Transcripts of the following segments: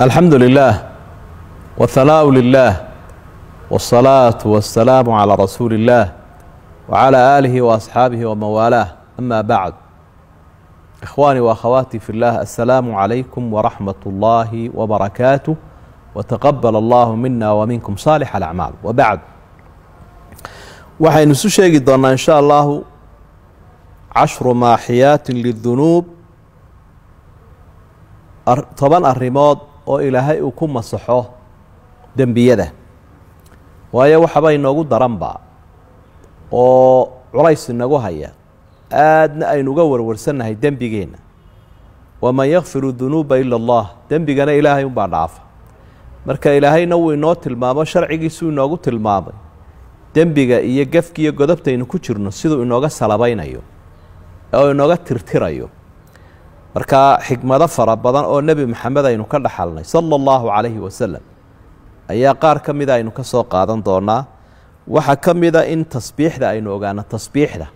الحمد لله والثناء لله والصلاة والسلام على رسول الله وعلى آله وأصحابه ومن والاه أما بعد إخواني وأخواتي في الله، السلام عليكم ورحمة الله وبركاته، وتقبل الله منا ومنكم صالح الأعمال. وبعد، waxaynu isu sheegi doonaa in sha allahu cashru maaxiyaatin lidunuub, 10 arrimood oo Ilaahay uu ku masaxo dembiyada. Waayo, waxaba inoogu daranba oo culays inagu haya, aadna aynu uga warwarsannahay dembigeenna. Waman yakfiru dunuuba ila Allah, dembigana Ilaahay unbaa dhaafa. Marka Ilaahayna wuu inoo tilmaamo, sharcigiisuu inoogu tilmaamay dembiga iyo gefki iyo godobtaynu ku jirno siduu inooga salabaynayo oo inooga tirtirayo. Marka xikmado fara badan oo Nebi Maxamed aynu ka dhaxalnay sala allahu calayhi wasalam ayaa qaar ka mida aynu ka soo qaadan doonaa. Waxaa ka mida in tasbiixda aynu ogaano. Tasbiixda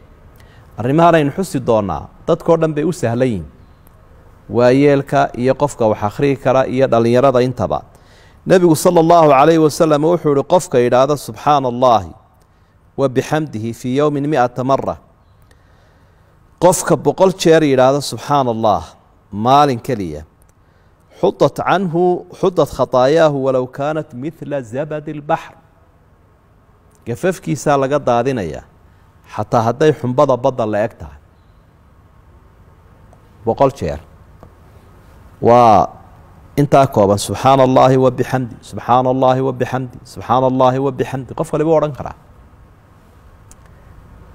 arrimahan aynu xusi doonaa dadkao dhan bay u sahlan yihin, waayeelka iyo qofka wax akhriyi kara iyo dhallinyarada intaba. Nebigu sala allahu calayhi wasalam wuxuu ihi, qofka yidhaahda subxaana allahi wa bixamdihi fii yowmin 100 mara, qofka 100 jeer yidhaahda subxaana allah maalin keliya, xudat canhu, xudat khataayaahu walow kaanat midla zabadi اlbaxr, gafafkiisaa laga daadinayaa xataa hadday xumbada badda la eg tahay. 100 jeer waa intaa kooban: subxaana allahi wa bixamdi, subxaana allahi wa bixamdi, subxaana allahi wa bixamdi. Qof waliba odhan karaa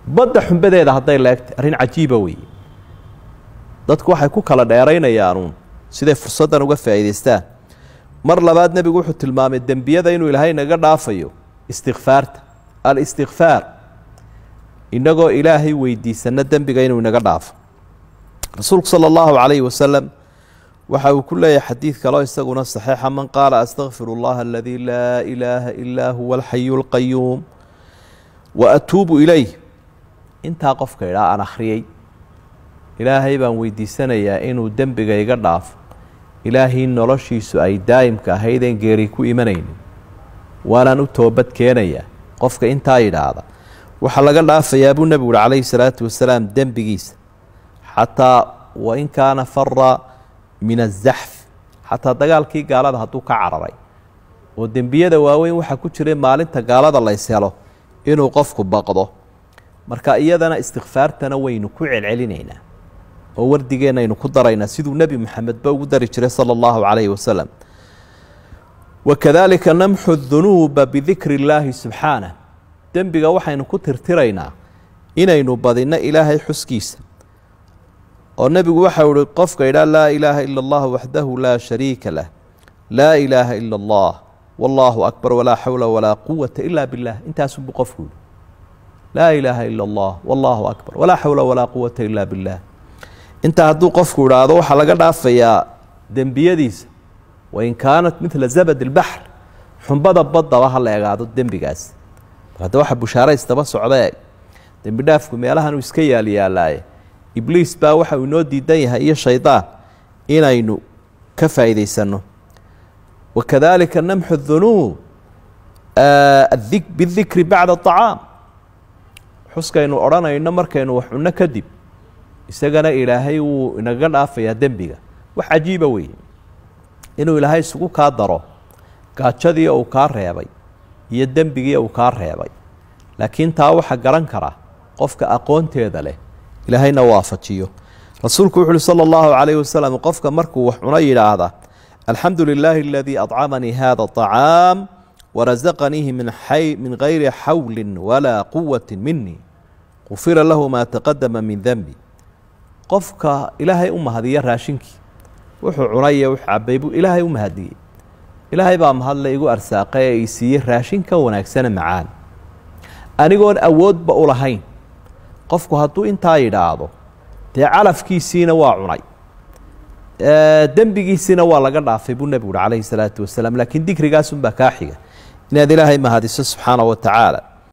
badda xumbadeeda hadday la egtahay. Arrin cajiiba weeye. Dadku waxay ku kala dheeraynayaanuun siday fursaddan uga faa'iidaystaan. Mar labaad nebigu wuxuu tilmaamay dembiyada inuu Ilaahay naga dhaafayo istikfaarta, alistikfaar, inagoo Ilaahay weydiisana dembiga inuu inaga dhaafo. Rasuulku sala allahu calayhi wasalam waxa uu ku leeyahay xadiid kaloo isaguna saxiixa: man qaala astakfiru allaha aladii laa ilaaha ilaa huwa alxayu alqayuum wa atuubu ilayh, intaa qofka idhaa aan akhriyey, Ilaahay baan weydiisanayaa inuu dembiga iga dhaafo, Ilaahii noloshiisu ay daa'imka ahaydeen geeri ku imanaynin, waanaan u toobad keenayaa, qofka intaa yidhaahda waxaa laga dhaafayaa buu nebigu uhi calayhi salaatu wasalaam dembigiisa, xataa wain kaana fara min azaxf, xataa dagaalkii gaalada hadduu ka cararay. Oo dembiyada waaweyn waxaa ku jiray maalinta gaalada lays helo inuu qofku baqdo. Marka iyadana istikfaartana waynu ku celcelinaynaa oo wardigeenaynu ku daraynaa, siduu Nebi Maxamedba ugu dari jiray sala allahu calayhi wasalam. Wakadalika namxu dunuuba bidikri illaahi subxaanah, dembiga waxaynu ku tirtiraynaa inaynu badinno Ilaahay xuskiisa. Oo nebigu waxau ihi, qofka idhaa laa ilaaha ila allah waxdahu laa shariika lah, laa ilaaha ila allah, wallaahu akbar, walaa xawla walaa quwata ila billah, intaasunbuu qofku yihi, laa ilaaha ila allah, wallaahu akbar, walaa xawla walaa quwata ila billah, intaa hadduu qofku idhaahdo waxaa laga dhaafayaa dembiyadiisa wain kaanat midla zabad ilbaxr, xumbada baddaba ha la egaado dembigaas. Hadda waxa bushaaro isdaba socdae, dembi dhaafku meelahan uu iska yaalyaalaaye, Ibliis baa waxa uu inoo diidan yahay iyo shaydaan inaynu ka faa'iidaysanno. Wakadalika namxu dunuub bidikri bacda aطacaam, xuskaynu odhanayno markaynu wax cunno kadib, isagana Ilaahay wuu inaga dhaafayaa dembiga. Wax cajiiba weeye inuu Ilaahay isugu kaa daro gaajadii uu kaa reebay iyo dembigii uu kaa reebay, laakiin taa waxa garan kara qofka aqoonteeda leh, Ilaahayna waafajiyo. Rasuulku wuxu uhi sala allahu calayhi wasalam, qofka markuu wax cuno yidhaahda alxamdu lilaahi aladii acamanii hada aطacaam warasaqaniihi min gayri xawlin walaa quwati minii, qufira lahu maa taqadama min denbi. Qofka Ilaahay u mahadiya raashinkii wuxuu cunay wuxuu cabay buu Ilaahay u mahadiyey: Ilaahay baa mahadle igu arsaaqay ee i siiyey raashinka wanaagsana macaan anigoon awoodba u lahayn. Qofku hadduu intaa yidhaahdo, dee calafkiisiina waa cunay, dembigiisiina waa laga dhaafay buu nebigu uhi calayhi salaatu wasalaam. Laakiin dikrigaasunbaa kaa xiga inaad Ilaahay mahadiso subxaana wa tacaala.